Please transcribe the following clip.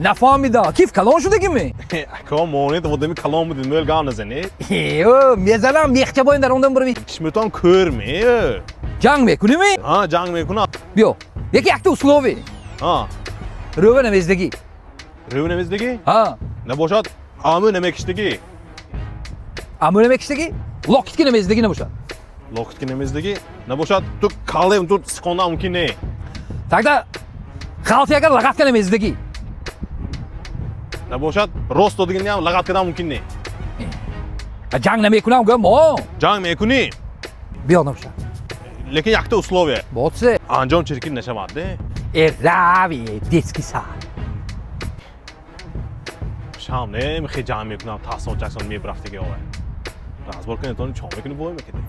Нафаҳмидам, киф калон шудагими? Ако монед одами калон будед, мӯл гап назанед. Мезанам, мехча боин дар ондан бурми. Чишметон кӯрме? Ҷанг мекуними? Ҳа, ҷанг мекунам. Биё, яки якта условие. Ҳа. Рӯва намездагӣ. Рӯва намездагӣ? Ҳа. Набошад, аму намекиштагӣ. Аму намекиштагӣ? Локитки намездагӣ набошад. Локитки намездагӣ? Набошад, ту калем ту сиқондан мумкин не. Тогда халти агар лағатка намездагӣ. Набошад, рост додагиниам лағат кардан мумкин не. Ҷанг намекунам, гӯям мо. Ҷанг мекунӣ? Биё набошад. Лекин якта условие. Боце. Анҷом чиркин нашавад, де? Э, рави, детский сад. Шам не, мехе ҷанг мекунам, тасон чаксон мебрафтиги овай. Разбор кунед, тони чо мекунӣ, бой мекунӣ.